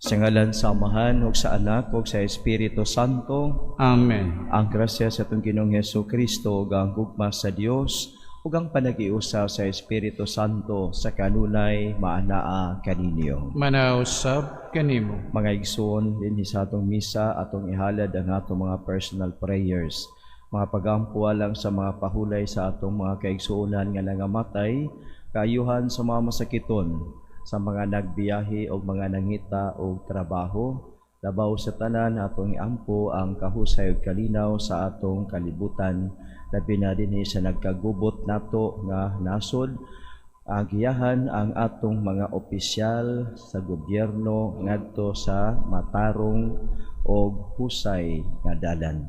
Sa ngalan sa Amahan ug sa Anak ug sa Espiritu Santo. Amen. Ang grasya sa atong Ginoong Hesus Kristo ug ang gugma sa Dios ug ang panagiusa sa Espiritu Santo sa kanunay maanaa kaninyo. Manaad usab kanimo. Mga igsoon, dinhi sa atong misa atong ihalad ang atong mga personal prayers. Mga pagampo alang sa mga pahulay sa atong mga kaigsuonan nga nangamatay, kaayuhan sa mga masakiton, sa mga nagbiyahe o mga nangita og trabaho, labaw sa tanan atong iampo ang kahusay ug kalinaw sa atong kalibutan, labi na dinhi sa nagkagubot nato nga nasod, agiyahan ang atong mga opisyal sa gobyerno ngadto sa matarong og husay nga dalan.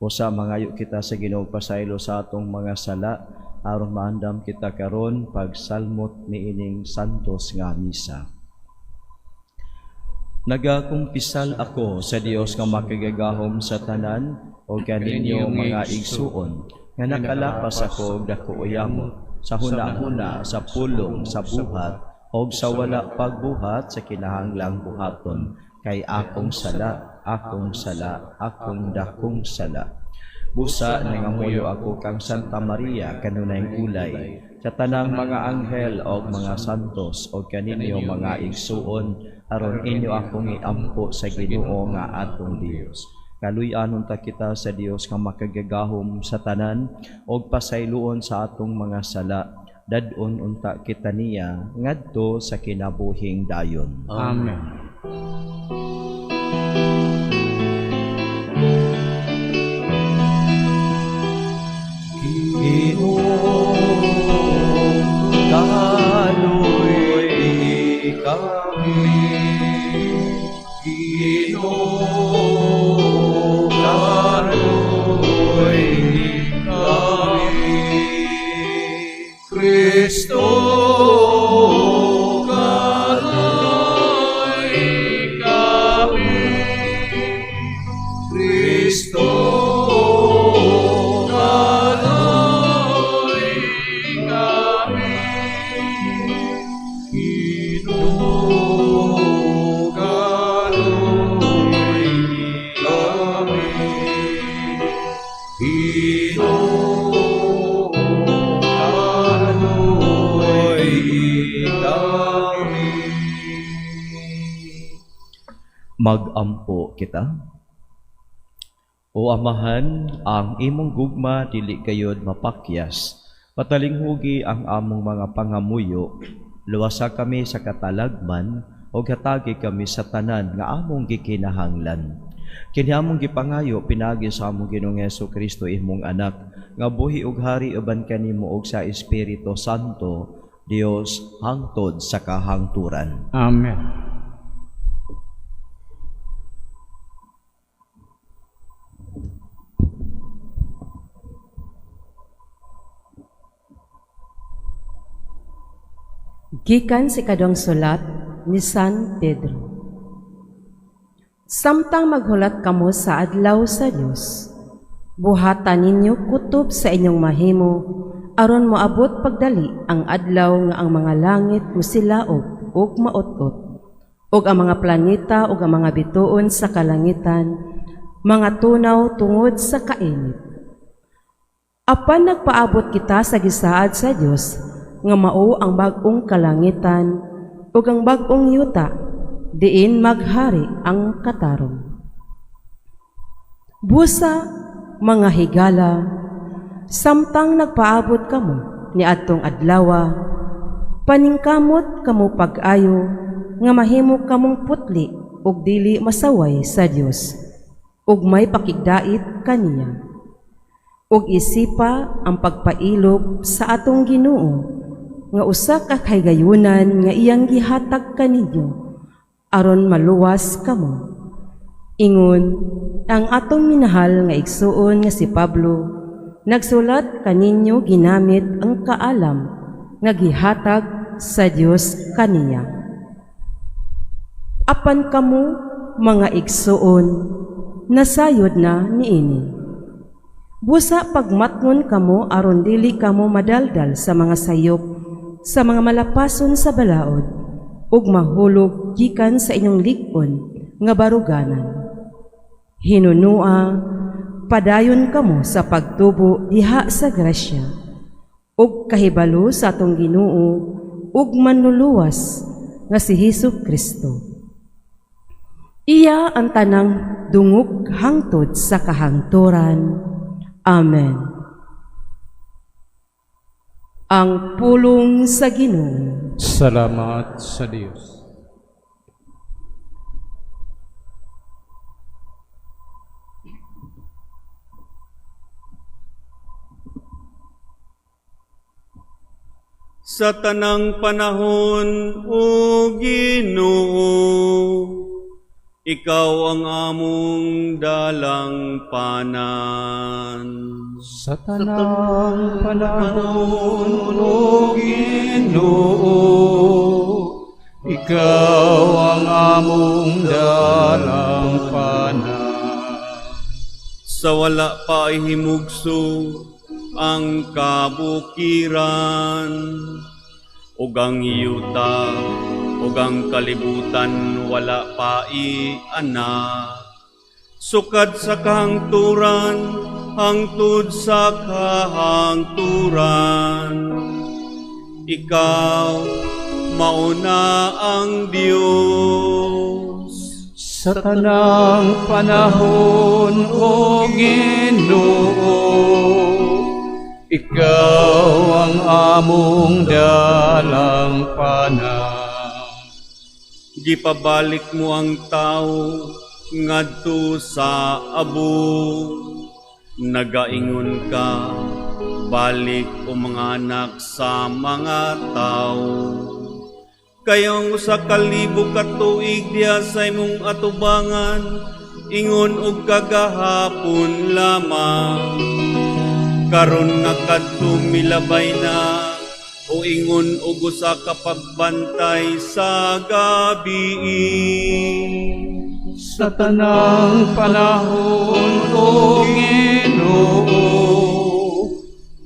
Usa mangayo kita sa Ginoo pasaylo sa atong mga sala aron maandam kita karon pagsalmot niining santos nga misa. Nagakumpisal ako sa Dios nga makagagahom sa tanan o kaninyo, mga igsuon, nga nakalapas ako og dako yamot sa huna-huna, sa pulong, sa buhat og sa wala pagbuhat sa kinahanglang buhaton, kay akong sala, akong sala, akong dakong sala. Busa nangamuyo ako kang Santa Maria, kanunayng ulay, sa tanang mga anghel og mga santos og kaninyo, mga igsuon, aron inyo akong iampo sa Ginoo nga atong Dios. Kaluy-anon ta kita sa Dios nga makagagahom sa tanan og pasayloon sa atong mga sala. Dad-on unta kita niya ngadto sa kinabuhing dayon. Amen. Ginoo, kaluy kami. Ginoo, kaluy kami. Kristo, kaluy kami. Kristo, kaluy kami. Ginoo, kaluy kami. Ginoo, kaluy kami. Magampo kita. O Amahan, ang imong gugma dili gayod mapakyas. Patalinghugi ang among mga pangamuyo. Luwasa kami sa katalagman o hatagi kami sa tanan nga among gikinahanglan. Kini among gipangayo pinaagi sa among Ginoong Hesus Kristo, imong anak, nga buhi ug hari uban kanimo ug sa Espiritu Santo, Dios hangtod sa kahangturan. Amen. Gikan sa ikaduhang sulat ni San Pedro. Samtang maghulat kamo sa adlaw sa Dios, buhata ninyo kutob sa inyong mahimo aron moabot pagdali ang adlaw nga ang mga langit mosilaob ug maut-ot, ug ang mga planeta ug ang mga bituon sa kalangitan mga tunaw tungod sa kainit. Apan nagpaabot kita sa gisaad sa Dios nga mao ang bag-ong kalangitan ug ang bag-ong yuta diin maghari ang katarong. Busa, mga higala, samtang nagpaabot kamo niadtong adlawa, paningkamot kamo pag-ayo nga mahimo kamong putli ug dili masaway sa Dios ug may pakigdait kaniya. Ug isipa ang pagpailob sa atong Ginoo nga usa ka kahigayunan nga iyang gihatag kaninyo aron maluwas kamo. Ingon ang atong minahal nga igsuon nga si Pablo nagsulat kaninyo ginamit ang kaalam nga gihatag sa Dios kaniya. Apan kamo, mga igsuon, nasayod na niini. Busa pagmatngon kamo aron dili kamo madaldal sa mga sayop sa mga malapason sa balaod. ug mahulog gikan sa inyong lig-on nga baruganan. Hinunua, padayon kamo sa pagtubo diha sa grasya ug kahibalo sa atong Ginoo ug Manluluwas nga si Hesus Kristo. Iya ang tanang dungog hangtod sa kahangturan. Amen. Ang pulong sa Ginoo. Salamat sa Dios. Sa tanang panahon, O Ginoo, ikaw ang among dalangpanan. Sa tanang panahon, O Ginoo, ikaw ang among dalangpanan. Sa wala pa himugso ang kabukiran, ug ang yuta ug ang kalibutan wala pa ianak. Sukad sa kahangturan hangtod sa kahangturan, ikaw mauna ang Dios. Sa tanang panahon, O Ginoo, ikaw ang among dalangpanan. Gipabalik mo ang tao ngadto sa abo. Nagaingon ka, balik o mga anak sa mga tao. Kaya ang 1,000 ka tuig diha sa imong atubangan, ingon og kagahapon lamang. Karon nga kadto milabay na, o ingon og usa ka pagbantay sa gabi. Sa tanang panahon, O Ginoo,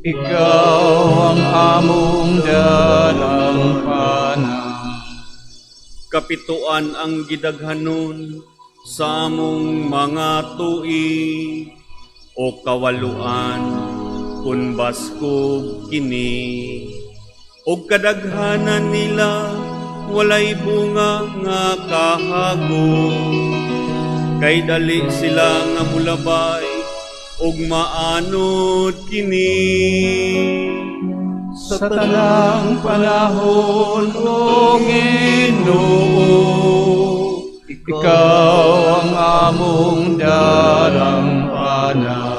ikaw ang among dalangpanan. Kapituan ang gidaghanon sa among mga tuig, o kawaluan kun baskog kini. Og kadaghanan nila walay bunga nga kahago, kay dali sila nga mulabay og maanod kini. Sa tanang panahon, O Ginoo, ikaw ang among dalangpanan.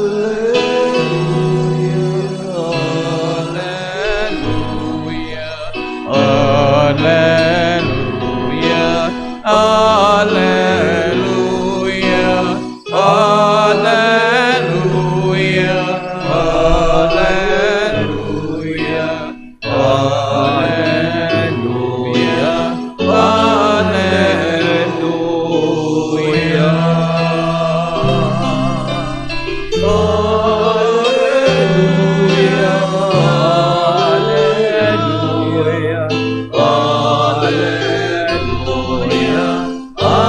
Alleluia, Alleluia, Alleluia, Alleluia, Alleluia, Alleluia. Alleluia, Alleluia, Alleluia, Alleluia, Alleluia, Alleluia, Alleluia, Alleluia.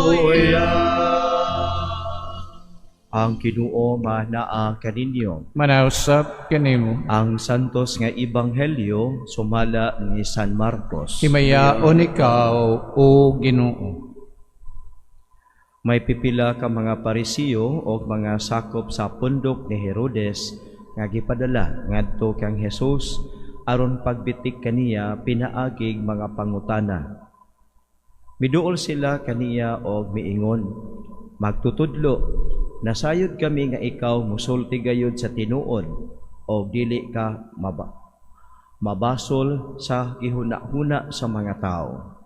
Alleluia. Ang Ginoo manaa kaninyo. Manausap kanimo. Ang santos nga ebanghelyo sumala ni San Marcos. Himayaon ikaw, O Ginoo. May pipila ka mga Parisiyo o mga sakop sa pundok ni Herodes nga gipadala ngadto kang Hesus aron pagbitik kaniya pinaagig mga pangutana. Miduol sila kaniya og miingon, "Magtutudlo, nasayod kami nga ikaw musulti gayud sa tinuod O dili ka mabasol sa gihuna-huna sa mga tao.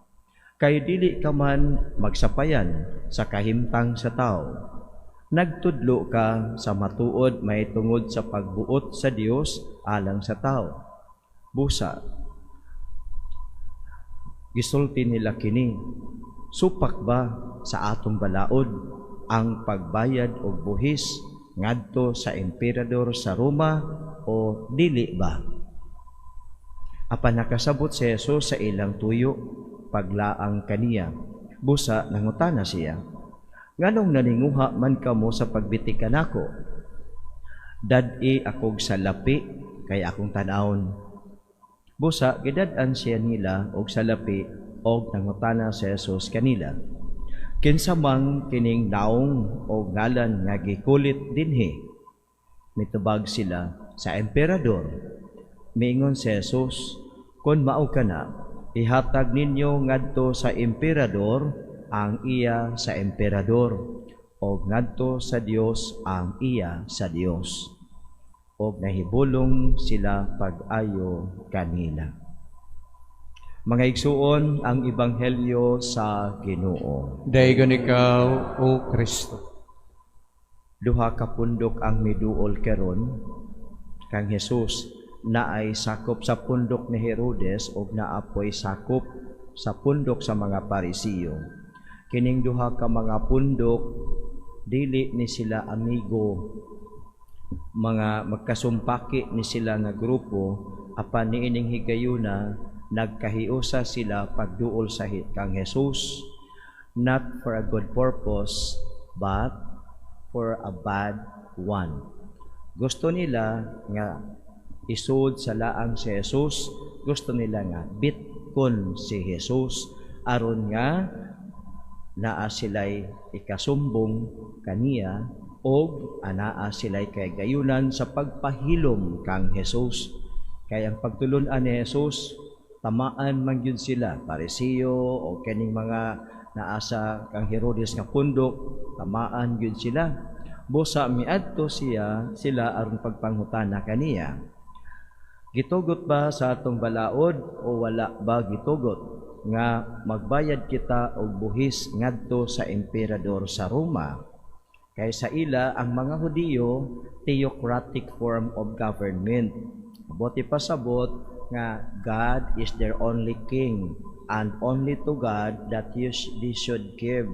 Kay dili ka man magsapayan sa kahimtang sa tao. Nagtudlo ka sa matuod mahitungod sa pagbuot sa Dios alang sa tao. Busa, gisulti nila kini, "Supak ba sa atong balaod ang pagbayad og buhis ngadto sa emperador sa Roma o dili ba?" Apan nakasabot si Jesus sa ilang tuyo paglaang kaniya. Busa nangutana siya, "Nganong naninguha man kamo sa pagbitik kanako? Dad-i akog salapi kay akong tan-awon." Busa gidad-an siya nila og salapi og nangutana si Jesus kanila, "Kinsa man kining naong o ngalan nga gikulit dinhi?" Mitubag sila, "Sa emperador." Miingon si Jesus, "Kon mao kana, ihatag ninyo ngadto sa emperador ang iya sa emperador o ngadto sa Dios ang iya sa Dios." Og nahibulong sila pag-ayo kanila. Mga igsuon, ang ebanghelyo sa Ginoo. Daygon ikaw, O Kristo. Duha ka pundok ang miduol karon kang Jesus, naay sakop sa pundok ni Herodes ug naa poy sakop sa pundok sa mga Parisiyo. Kining duha ka mga pundok, dili ni sila amigo, mga magkasumpaki ni sila nga grupo, apan niining higayuna nagkahiusa sila pagduol sa kang Jesus, not for a good purpose but for a bad one. Gusto nila nga isud sa laang si Jesus, gusto nila nga bitkon si Jesus aron nga naa sila'y ikasumbong kaniya og anaa sila'y kagayunan sa pagpahilom kang Jesus. Kay ang pagtulun-an ni Jesus, tamaan man gyud sila, Parisiyo o kining mga naa sa kang Herodes nga pundok, tamaan gyud sila. Busa miadto sila aron pagpangutana kaniya. Gitugot ba sa atong balaod o wala ba gitugot nga magbayad kita og buhis ngadto sa emperador sa Roma? Kay sa ila, ang mga Hudiyo, theocratic form of government. Buot ipasabot nga God is their only king and only to God that they should give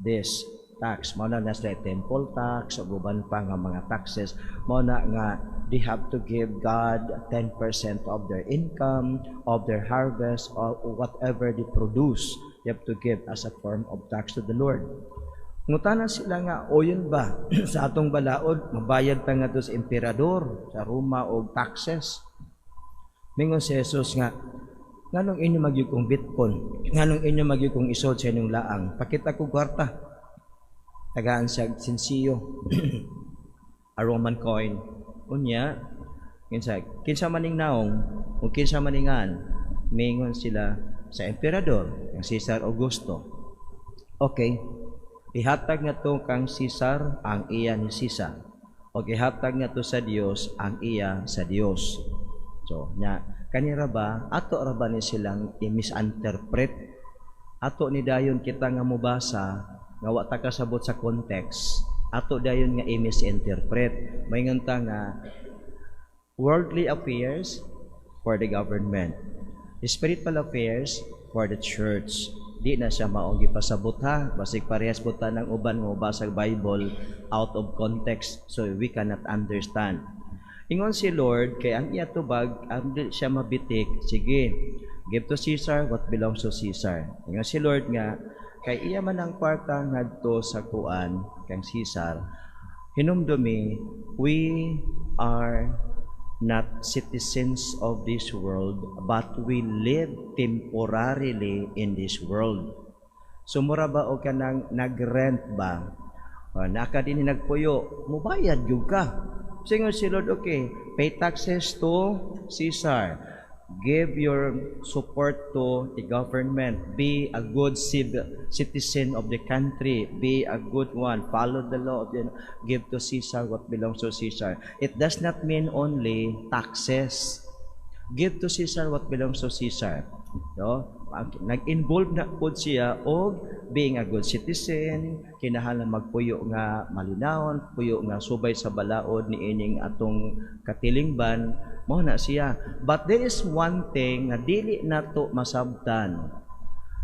this tax. Mao na sila temple tax ug uban pa nga mga taxes. Mao na nga they have to give God 10% of their income, of their harvest, or whatever they produce. They have to give as a form of tax to the Lord. Ngutana sila nga, oyon ba sa atong balaod, mabayad ta ngadto sa emperador sa Roma og taxes? Mingon si Jesus nga, "Nganong inyo magyud kong bitkon? Nganong inyo magyud kong isod sa inyong laang? Pakita ko kwarta." Tagaan siya sensiyo, a Roman coin. Unya, kinsa maning naong o kinsa maningan? Mingon sila, "Sa emperador, ang Caesar Augusto." "Okay, ihatag nga to kang Caesar ang iya ni Caesar. O ihatag nga to sa Dios ang iya sa Dios." So, nya kanira ba, ato ra ba ni silang i-misinterpret? Ato ni dayon kita nga mobasa nga wa ta kasabot sa context, ato dayon nga i-misinterpret. Maingon ta nga worldly affairs for the government, spiritual affairs for the church. Di na siya maong gipasabot ha. Basig parehas buta ng uban nga mobasa Bible out of context, so we cannot understand. Ingon si Lord, kay ang iya tubag, ang di siya mabitik, sige, give to Caesar what belongs to Caesar. Ingon si Lord nga, kay iya man ang kwarta ngadto sa kuan kang Caesar. Hinumdumi, we are not citizens of this world, but we live temporarily in this world. So mura ba o kanang nag-rent ba? O, naka din nagpuyo, mubayad gyud ka. Singon si Lord, okay, pay taxes to Caesar. Give your support to the government. Be a good citizen of the country. Be a good one. Follow the law. Give to Caesar what belongs to Caesar. It does not mean only taxes. Give to Caesar what belongs to Caesar. No? Nag-involve na po siya og being a good citizen, kinahanglan magpuyo nga malinawon, puyo nga subay sa balaod ni ining atong katilingban, mao na siya. But there is one thing nga dili nato masabtan,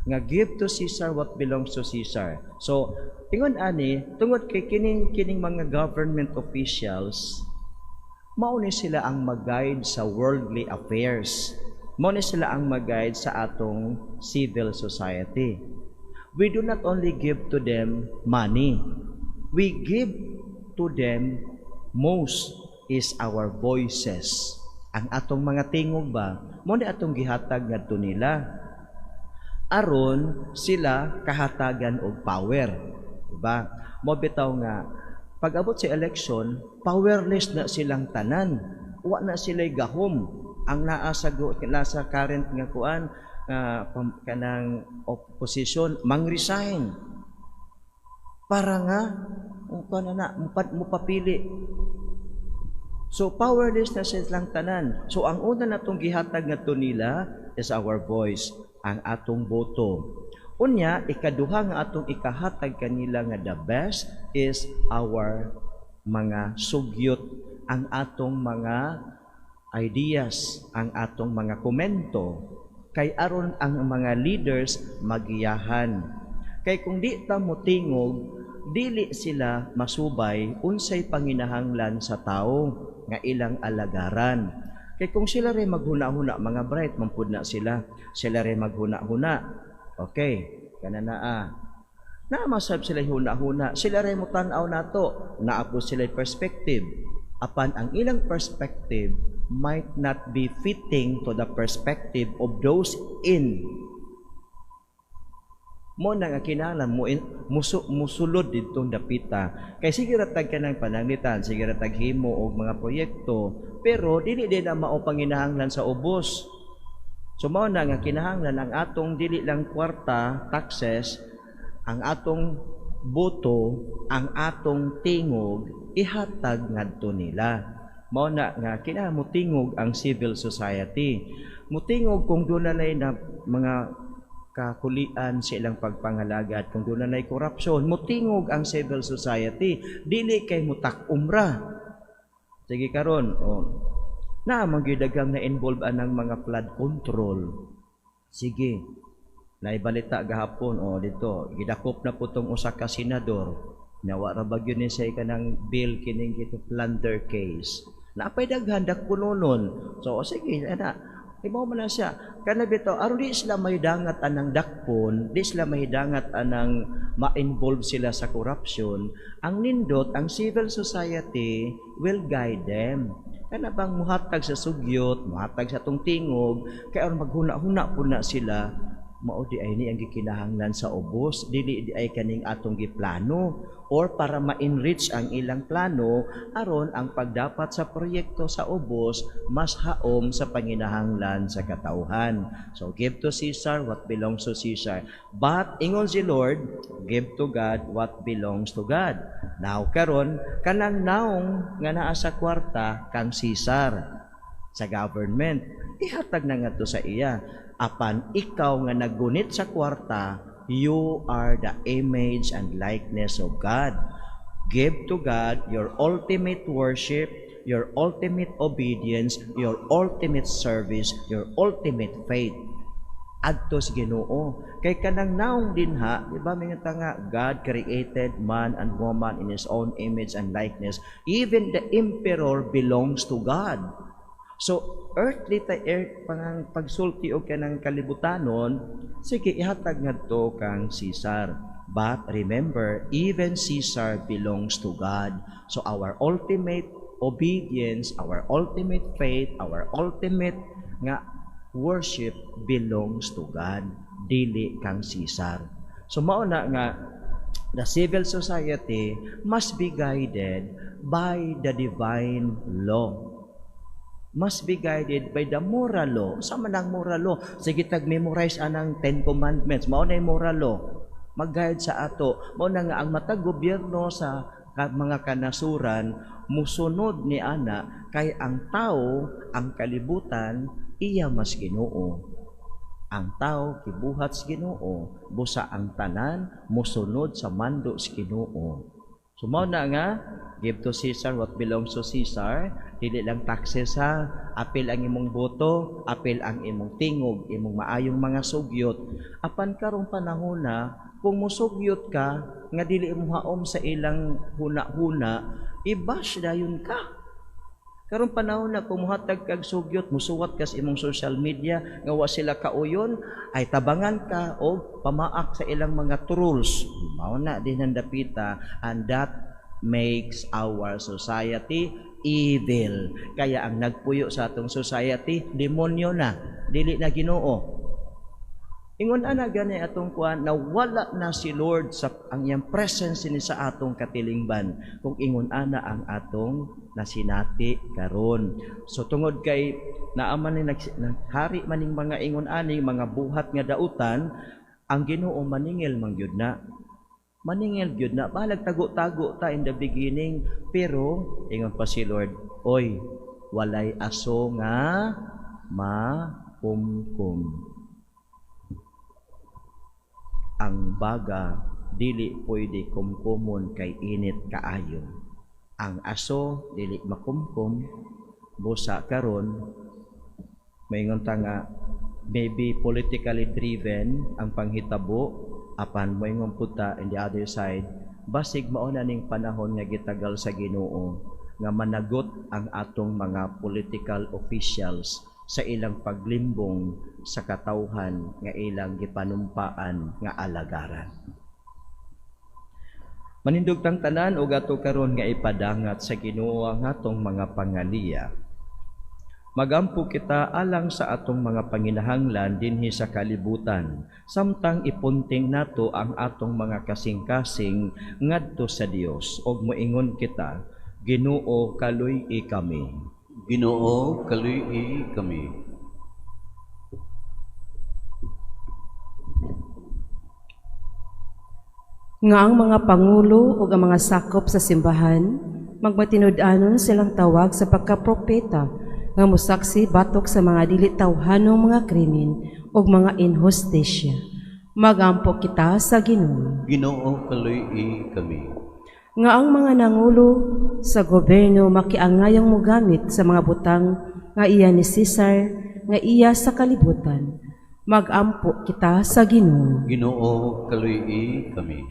nga give to Caesar what belongs to Caesar. So, ingon ani, tungod kay kining mga government officials, mao ni sila ang mag-guide sa worldly affairs. Mao ni sila ang mag-guide sa atong civil society. We do not only give to them money. We give to them most is our voices. Ang atong mga tingog ba, mao ni atong gihatag ngadto nila. Aron sila kahatagan og power. Diba? Mao bitaw nga pag-abot sa election, powerless na silang tanan. Wa na sila'y gahom. Ang naa sa nasa current nga kuan nga kanang opposition mang-resign para nga kuan na na mupapili. So powerless na silang tanan. So ang una natong gihatag ngadto nila is our voice, ang atong boto. Unya, ikaduha nga atong ikahatag kanila nga the best is our mga sugyot, ang atong mga ideas, ang atong mga komento, kay aron ang mga leaders magiyahan. Kay kung di ta motingog, dili sila masubay unsay panginahanglan sa tao nga ilang alagaran. Kay kung sila rin maghuna-huna, mga bright man pud na sila, sila rin maghuna-huna. Okay, kana naa. Na masab sila huna-huna, sila rin mo tan-aw nato, naa po sila perspective. Apan ang ilang perspective might not be fitting to the perspective of those in mo na nga kinahanglan mo musulod didtong dapita, kay sige ra tag kanang pananglitan, sige ra tag himo og mga proyekto, pero dili din na mao panginahanglan sa ubos. So mao na nga kinahanglan ang atong dili lang kwarta, taxes, ang atong boto, ang atong tingog ihatag ngadto nila. Mao na nga kinahanglan motingog ang civil society, mutingog kung doon na mga kakulian sa ilang pagpangalagad, kung doon na korupsyon, mutingog ang civil society, dili kay mutak-umra. Sige karon, oh, na magyudagang na involve anang mga flood control. Sige, naibalita gahapon, oh, dito, gidakop na po tong usa ka senador, nawa ra ba gyud ni sa kanang bill kining gito plunder case. Naapay daghan dakpunonon. So, oh, sige, ana, ibaw man na siya. Kana bitaw, aron di sila mahidangat anang dakpon, di sila mahidangat anang ma-involve sila sa corruption, ang nindot, ang civil society will guide them. Kana bang muhatag sa sugyot, muhatag sa atong tingog, kay aron maghuna-huna po na sila, mao di ay ni ang gikinahanglan sa ubos, dili di ay kaning atong giplano, or para ma-enrich ang ilang plano aron ang pagdapat sa proyekto sa ubos mas haom sa panginahanglan sa katawhan. So give to Caesar what belongs to Caesar. But ingon si Lord, give to God what belongs to God. Now karon, kanang naong nga naa sa kwarta kang Caesar sa government, ihatag na ngadto sa iya. Apan ikaw nga naggunit sa kwarta, you are the image and likeness of God. Give to God your ultimate worship, your ultimate obedience, your ultimate service, your ultimate faith. Adto sa Ginoo. Kay kanang naong dinha, di ba may nga God created man and woman in His own image and likeness. Even the emperor belongs to God. So, earthly ta earth pangang pagsulti og kanang kalibutanon, sige, ihatag ngadto kang Caesar. But remember, even Caesar belongs to God. So our ultimate obedience, our ultimate faith, our ultimate nga worship belongs to God, dili kang Caesar. So mao na nga the civil society must be guided by the divine law. Must be guided by the moral law. Sa man ang moral law? Sige tag memorize anang Ten Commandments. Mao na moral law. Mag-guide sa ato. Mao na nga ang matag gobyerno sa mga kanasuran musunod ni ana kay ang tao, ang kalibutan, iya mas Ginoo. Ang tao gibuhat sa Ginoo, busa ang tanan musunod sa mando sa Ginoo. So mao na nga give to Caesar what belongs to Caesar, dili lang taxes ha, apil ang imong boto, apil ang imong tingog, imong maayong mga sugyot. Apan karong panahon na kung musugyot ka nga dili mo haom sa ilang huna-huna, i-bash dayon ka. Karong panahon na kung muhatag kag sugyot, musuwat ka sa imong social media nga wa sila kauyon, ay tabangan ka o pamaak sa ilang mga trolls. Mao na din ang dapita, and that makes our society evil. Kaya ang nagpuyo sa atong society, demonyo na, dili na Ginoo. Ingon ana gani atong kuan na wala na si Lord sa ang iyang presence ni sa atong katilingban kung ingon ana ang atong nasinati karon. So tungod kay naaman ni naghari maning mga ingon ani mga buhat nga dautan, ang Ginoo maningil man gyud na. Maningil gyud na, balag tago-tago ta in the beginning, pero ingon pa si Lord, oy, walay aso nga makumkum. Ang baga dili pwede kumkumon kay init kaayo. Ang aso dili makumkum, busa karon maingon ta nga maybe politically driven ang panghitabo, apan moingon pud ta in the other side, basig mao na ning panahon nga gitagal sa Ginoo nga managot ang atong mga political officials sa ilang paglimbong sa katawhan nga ilang gipanumpaan nga alagaran. Manindog tang tanan og ato karon nga ipadangat sa Ginoo ang atong mga pangaliya. Magampo kita alang sa atong mga panginahanglan dinhi sa kalibutan, samtang ipunting nato ang atong mga kasing-kasing ngadto sa Dios og moingon kita, Ginoo, kaluy-i kami. Ginoo, kaluy-i kami. Nga ang mga pangulo ug ang mga sakop sa simbahan magmatinud-anon silang tawag sa pagkapropeta nga mosaksi batok sa mga dili tawhanong mga krimen ug mga inhustisya. Magampo kita sa Ginoo. Ginoo, kaluy-i kami. Nga ang mga nangulo sa gobyerno makiangayong mogamit sa mga butang nga iya ni Cesar nga iya sa kalibutan. Magampo kita sa Ginoo. Ginoo, kaluy-i kami.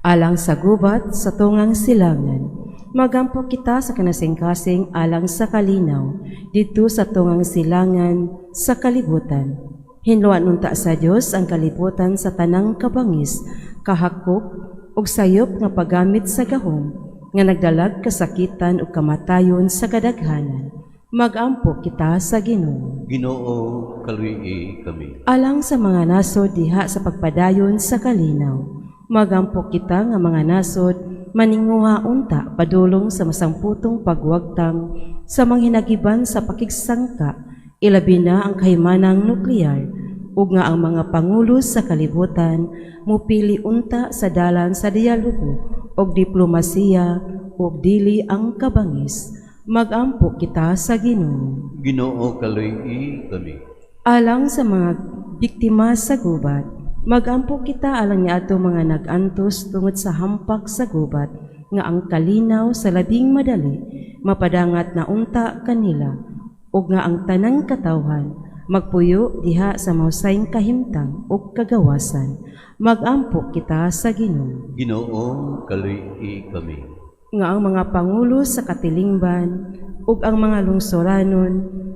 Alang sa gubat sa tungang silangan, magampo kita sa kanasingkasing alang sa kalinaw didto sa tungang silangan sa kalibutan. Hinluan unta sa Dios ang kalibutan sa tanang kabangis, kahakop ug sayop nga paggamit sa gahom nga nagdalag kasakitan ug kamatayon sa kadaghanan. Magampo kita sa Ginoo. Ginoo, kaluy-i kami. Alang sa mga nasod diha sa pagpadayon sa kalinaw, magampo kita nga mga nasod maninguha unta padulong sa masamputong pagwagtang sa manghinagiban sa pakigsangka, ilabi na ang kahimanang nuklear, ug nga ang mga pangulo sa kalibutan mupili unta sa dalan sa dialogo og diplomasiya ug dili ang kabangis. Magampo kita sa Ginoo. Ginoo, kaluy-i kami. Alang sa mga biktima sa gubat, magampo kita alang niadto mga nag-antos tungod sa hampak sa gubat nga ang kalinaw sa labing madali mapadangat na unta kanila ug nga ang tanang katawhan magpuyo diha sa mausayng kahimtang ug kagawasan. Magampo kita sa Ginoo. Ginoo, kaluy-i kami. Nga ang mga pangulo sa katilingban ug ang mga lungsoranon,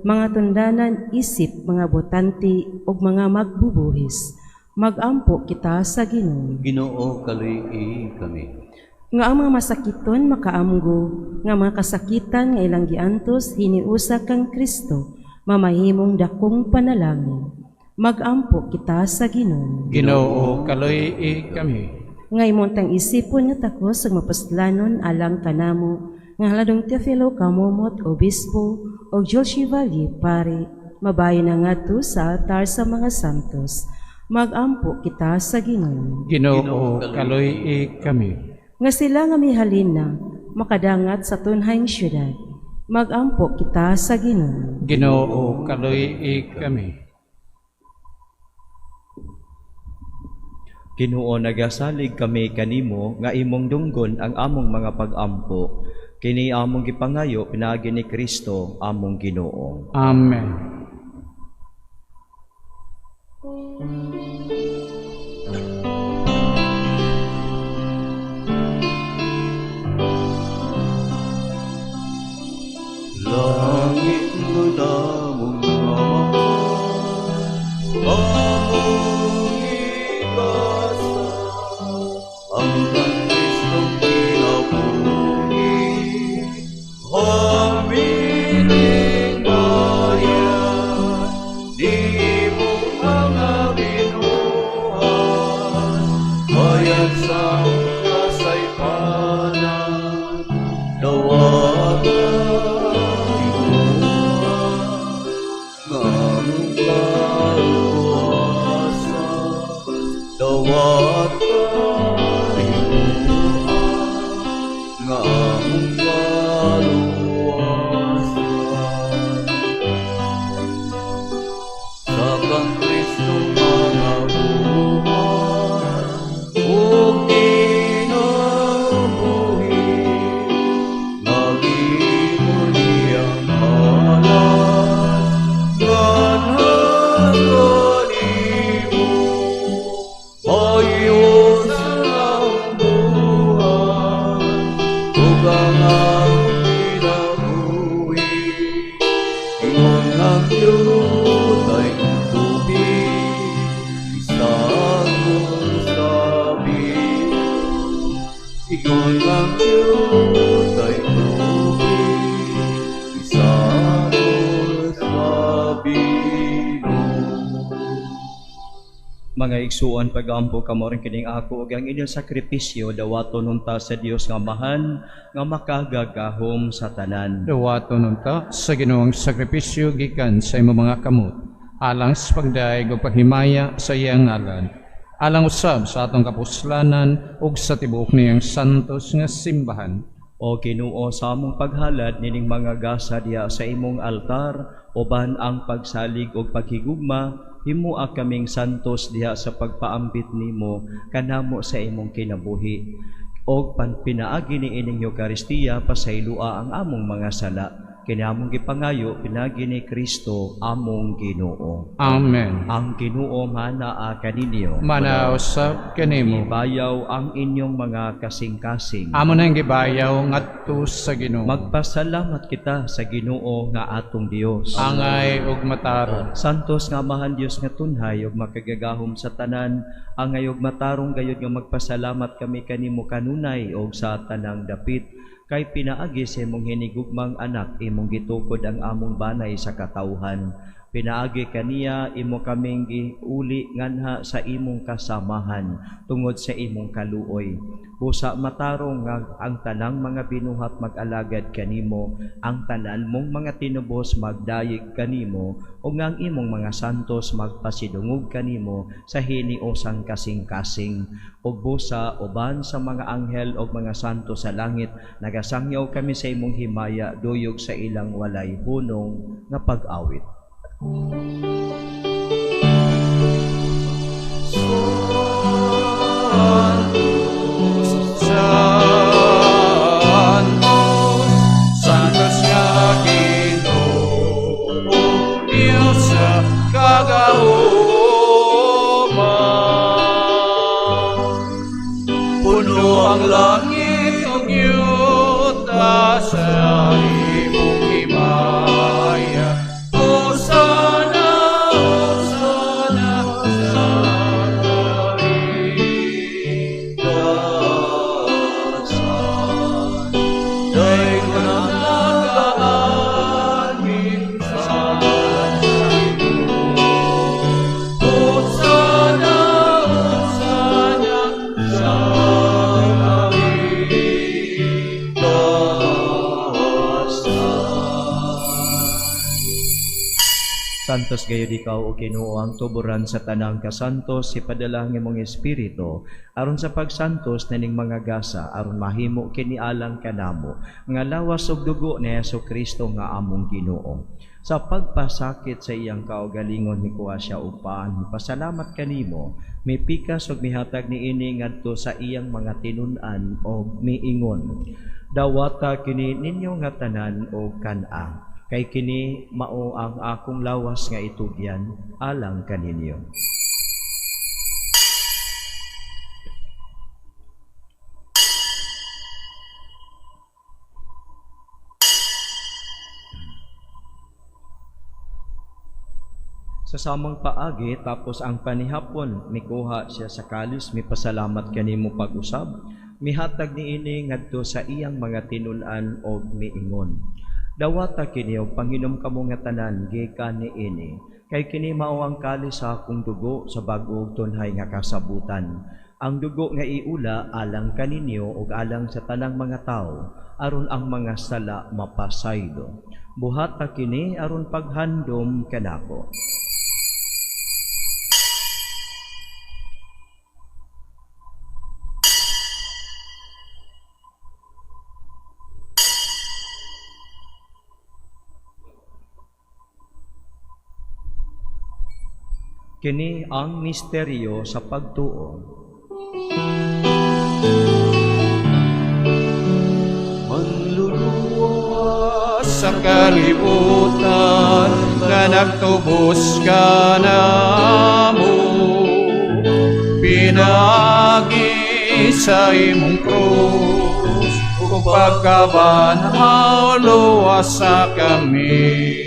mga tundanan isip mga botante ug mga magbubuhis, magampo kita sa Ginoo. Ginoo, kaluy-i kami. Nga ang mga masakiton makaamgo, nga mga kasakitan nga ilang giantos hiniusa kang Kristo, mamahimong dakong panalangin. Magampo kita sa Ginoo. Ginoo, kaluy-i kami. Nga imong tang isipon nga takos ug mapuslanon alang kanamo nga haladong Teofilo Camomot, obispo ug Jules Chevalier pari, mabayo na ngadto sa altar sa mga santos. Magampo kita sa Ginoo. Ginoo, kaloy kami. Nga sila nga mihalin na makadangat sa tunhayng syudad. Magampo kita sa Ginoo. Ginoo, kaloy kami. Ginoo, nagasalig kami kanimo nga imong dunggon ang among mga pag-ampo. Kini among gipangayo pinaagi ni Kristo among Ginoo. Amen. Langit mo namong Ama, among igasa, ang Kristong kinabuhi, hamiling bayan, di mo mga binuhat, bayan sa kasaypanan, dawatan Mga igsuon, pag-ampo kamo rin kining ako ug ang inyong sakripisyo dawaton unta sa Dios nga Amahan nga makagagahom sa tanan. Dawaton unta sa Ginoong sakripisyo gikan sa imong mga kamot, alang sa pagdayeg ug paghimaya sa iyang ngalan, alang usab sa atong kapuslanan ug sa tibuok niyang santos nga simbahan. O Ginoo, sa among paghalad nining mga gasa diha sa imong altar, uban ang pagsalig ug paghigugma, himua kaming santos diha sa pagpaambit nimo kanamo sa imong kinabuhi. Og pinaagi ni ining Eukaristiya, pasaylua ang among mga sala. Kini among gipangayo pinaagi ni Kristo among Ginoo. Amen. Ang Ginoo manaa kaninyo. Manaa usab kanimo. Ibayaw ang inyong mga kasing-kasing. Amo nang gibayaw ngadto sa Ginoo. Magpasalamat kita sa Ginoo nga atong Dios. Angay ug matarong. Santos nga Amahan Dios nga tunhay ug makagagahom sa tanan, angay ug matarong gayud nga magpasalamat kami kanimo kanunay ug sa tanang dapit. Kay pinaagi sa imong hinigugmang anak, imong gitukod ang among banay sa katawhan. Pinaagi kaniya imo kaming giuli nganha sa imong kasamahan tungod sa imong kaluoy. Busa matarong nga ang tanang mga binuhat mag-alagad kanimo, ang tanan mong mga tinubos magdayeg kanimo, ug ang imong mga santos magpasidungog kanimo sa hiniusang kasing-kasing. Ug busa uban sa mga anghel ug mga santo sa langit, nagasangyaw kami sa imong himaya duyog sa ilang walay hunong nga pag-awit. Santos, Santos, Santos nga Ginoo, Dios sa kagahuman. Puno ang langit ug yuta sa imong himaya. Hosana, Hosana sa kaligtasan. Daygon ang nagaanhi sa Ginoo. Hosana, Hosana sa kaligtasan. Santos gayud ikaw, o Ginoo, ang tuboran sa tanang kasantos, ipadala ang imong Espiritu aron sa pagsantos nining mga gasa, aron mahimo kini alang kanamo nga lawas ug dugo ni Hesus Kristo nga among Ginoo. Sa pagpasakit sa iyang kaugalingon, mikuha siya og pan, pasalamat kanimo, mipikas ug mihatag niini ngadto sa iyang mga tinun-an og miingon: "Dawata kini ninyo nga tanan og kan-a, kay kini mao ang akong lawas nga itugyan alang kaninyo." Sa samang paagi, tapos ang panihapon, mikuha siya sa kalis, mipasalamat kanimo pag-usab, mihatag niini ngadto sa iyang mga tinun-an og miingon: "Dawata kini og panginom kamo nga tanan gikan niini, kay kini mao ang kalis sa akong dugo sa bag-o ug tunhay nga kasabutan. Ang dugo nga iula alang kaninyo ug alang sa tanang mga tawo, aron ang mga sala mapasaylo. Buhata kini aron paghandom kanako." Kini ang misteryo sa pagtuo. Manluluwas sa kalibutan nga nagtubos ka namo, pinaagi sa imong krus ug pagkabanhaw, luwasa kami.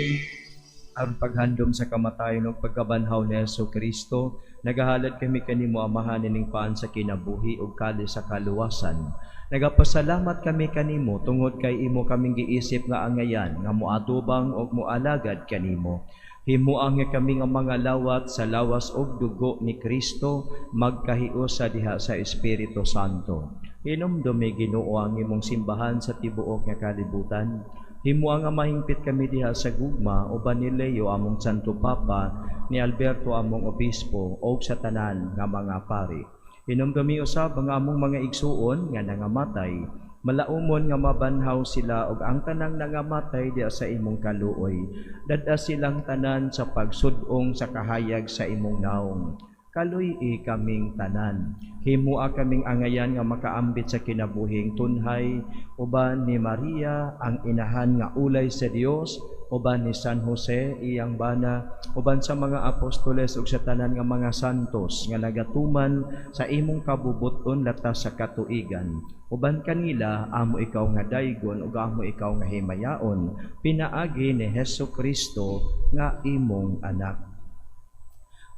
Aron paghandom sa kamatayon ug pagkabanhaw ni Hesus Kristo, nagahalad kami kanimo, Amahan, ining paan sa kinabuhi ug kalis sa kaluwasan. Nagapasalamat kami kanimo tungod kay imo kaming giisip nga angayan nga moatubang ug moalagad kanimo. Himoa nga kami nga mga lawat sa lawas ug dugo ni Kristo magkahiusa diha sa Espiritu Santo. Hinumdumi, Ginoo, ang imong simbahan sa tibuok nga kalibutan. Himoa nga mahingpit kami diha sa gugma uban ni Leo among Santo Papa, ni Alberto among Obispo, ug sa tanan nga mga pari. Hinumdumi usab ang among mga igsuon nga nangamatay, malaumon nga mabanhaw sila ug ang tanang nangamatay diha sa imong kaluoy. Dad-a silang tanan sa pagsud-ong sa kahayag sa imong naong. Kaluy-i kaming tanan. Himoa kaming angayan nga makaambit sa kinabuhing tunhay uban ni Maria ang inahan nga ulay sa Dios, uban ni San Jose iyang bana, uban sa mga apostoles ug sa tanan nga mga santos nga nagatuman sa imong kabubuton latas sa katuigan. Uban kanila amo ikaw nga daygon ug amo ikaw nga himayaon, pinaagi ni Hesus Kristo nga imong anak.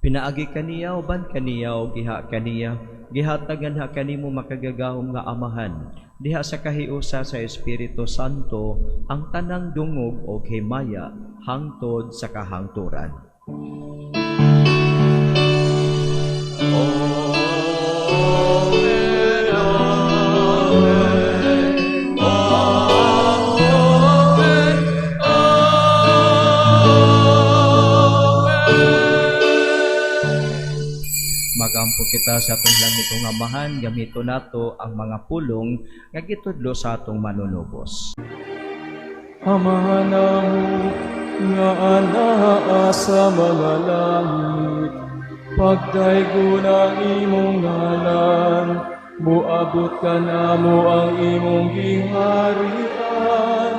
Pinaagi kaniya, uban kaniya ug diha kaniya, gihatagan ha kanimo makagagahom nga Amahan, diha sa kahiusa sa Espiritu Santo, ang tanang dungog og himaya hangtod sa kahangturan. Amen, amen, amen, amen. Magampo kita sa atong langitong Amahan, gamito nato ang mga pulong nga gitudlo sa atong manunubos. Amahan namo nga anaa sa mga langit, pagdaygon ang imong ngalan, muabot kanamo ang imong giharian,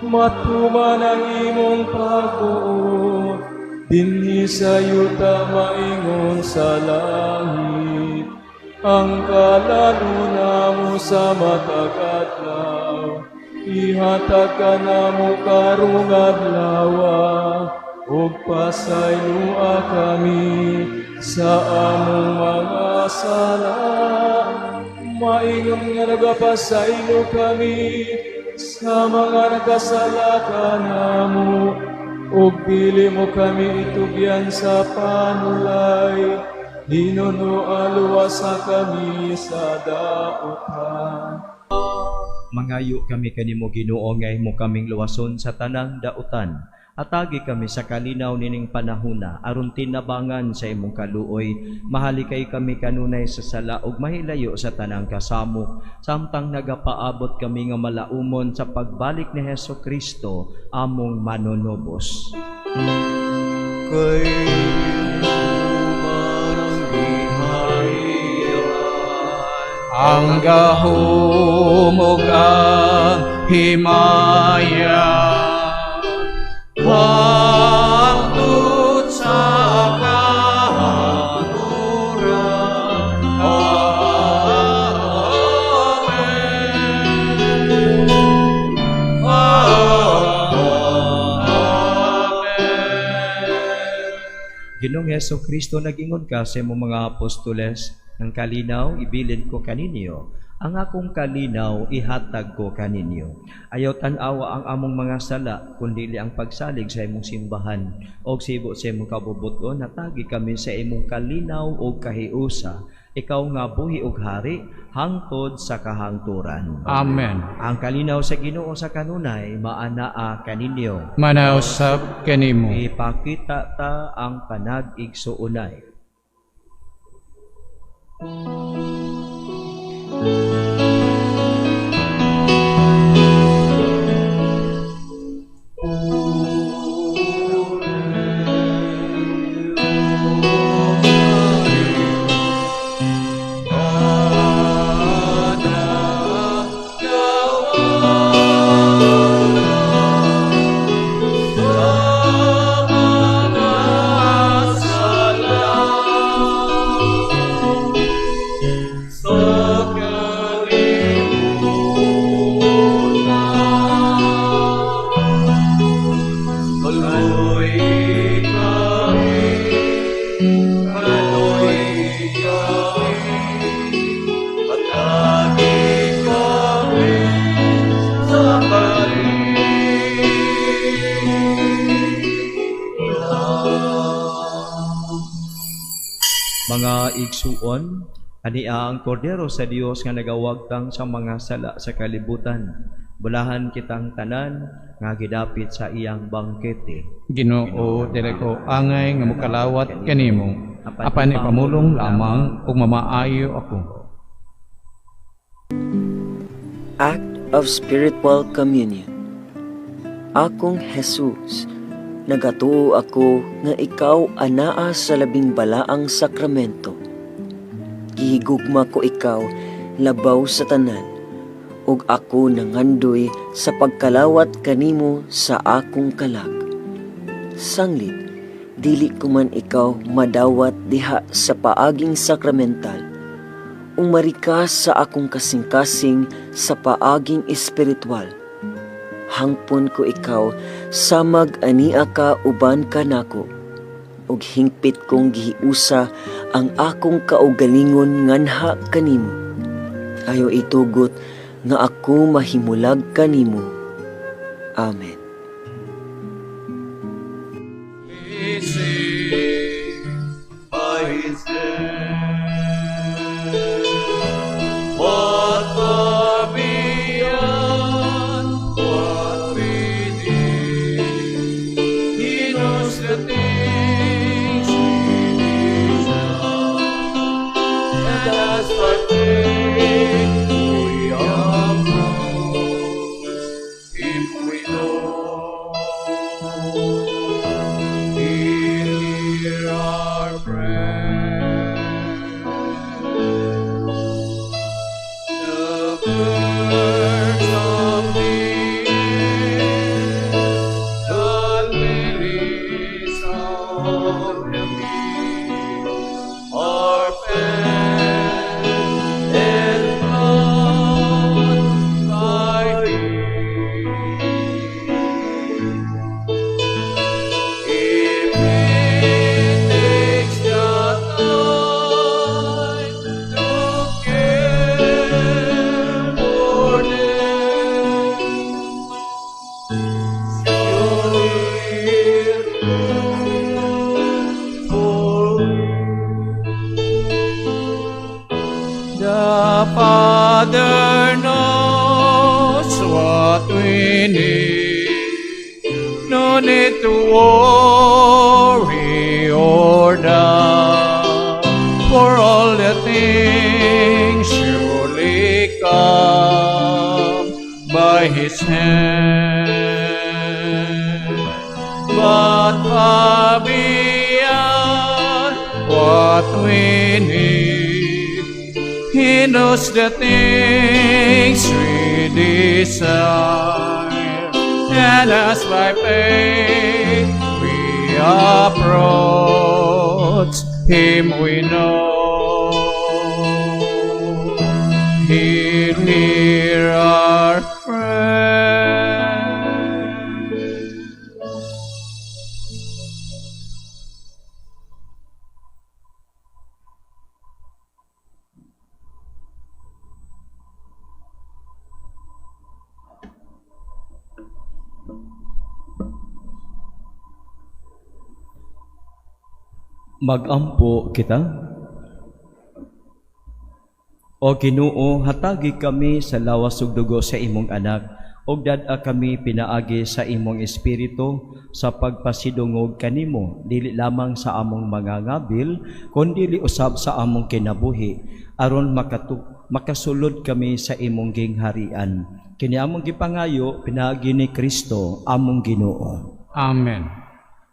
matuman ang imong pagbuot, dinhi sa yuta maingon sa langit. Ang kalan-on namo sa matag adlaw, ihatag kanamo karong adlawa, ug pasayloa kami sa among mga sala, maingon nga nagapasaylo kami sa mga nagkasala kanamo, ug dili mo kami itugyan sa panulay, hinunoa luwasa kami sa dautan. Mangayo kami kanimo, Ginoo, nga imo kaming luwason sa tanang dautan. Hatagi kami sa kalinaw nining panahuna aron tinabangan sa imong kaluoy. Mahalikay kami kanunay sa sala ug mahilayo sa tanang kasamo samtang nagapaabot kami nga malaumon sa pagbalik ni Hesus Kristo among manunubos. Kay man ang giharian, ang gahom ug ang himaya, hangtod sa kahangturan. Amen. Amen. Ginoong Hesus Kristo, nagingon ka sa imong mga apostoles, "Ang kalinaw ibilin ko kaninyo, ang akong kalinaw ihatag ko kaninyo. Ayaw tan-awa ang among mga sala, kundili ang pagsalig sa imong simbahan. Og sibo sa imong kabubuton, hatagi kami sa imong kalinaw ug kahiusa. Ikaw nga buhi ug hari, hangtod sa kahangturan." Amen. Ang kalinaw sa Ginoo sa kanunay maanaa kaninyo. Maanaa usab kanimo. Ipakita ta ang panag-igsuonay. Mga igsuon, ania ang kordero sa Dios nga nagawagtang sa mga sala sa kalibutan. Bulahan kitang tanan nga gidapit sa iyang bangkete. Ginoo, dili ko angay nga mokalawat kanimo, apan ipamulong lamang ug mamaayo ako. Act of Spiritual Communion. Akong Jesus, nagatuo ako nga ikaw anaa sa labing balaang sakramento. Gihigugma ko ikaw labaw sa tanan, ug ako nangandoy sa pagkalawat kanimo sa akong kalag. Sanglit, dili ko man ikaw madawat diha sa paaging sakramental, umari ka sa akong kasing-kasing sa paaging espiritual. Hangpon ko ikaw samag ania ka uban kanako, ug hingpit kong gihiusa ang akong kaugalingon nganha kanimo. Ayaw itugot nga ako mahimulag kanimo. Amen. By his death, what far beyond what we did, he knows the things we desire, and as by faith we approach him, we know he'll hear our prayer. The birds of the air, the lilies of the field, are fed and brought by Him. If He takes the time to care for them, surely He'll care for me. The Father knows what we need. No need to to worry or doubt, for all the things surely come by His hand. But far beyond what we need, He knows the things we desire, and as by faith we approach Him, we know He'll hear our prayer. Magampo kita. O Ginoo, hatagi kami sa lawas ug dugo sa imong anak, ug dad-a kami pinaagi sa imong espiritu sa pagpasidungog kanimo, dili lamang sa among mga ngabil, kundi usab sa among kinabuhi, aron makasulod kami sa imong gingharian. Kini among gipangayo pinaagi ni Kristo among Ginoo. Amen.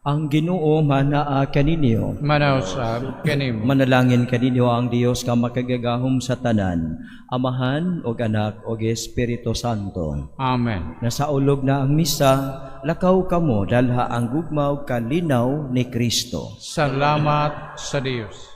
Ang Ginoo manaa kaninyo. Manaa usab kanimo. Manalangin kaninyo ang Dios nga makagagahom sa tanan, Amahan ug Anak ug Espiritu Santo. Amen. Nasaulog na ang misa, lakaw kamo dalha ang gugma ug kalinaw ni Kristo. Salamat sa Dios.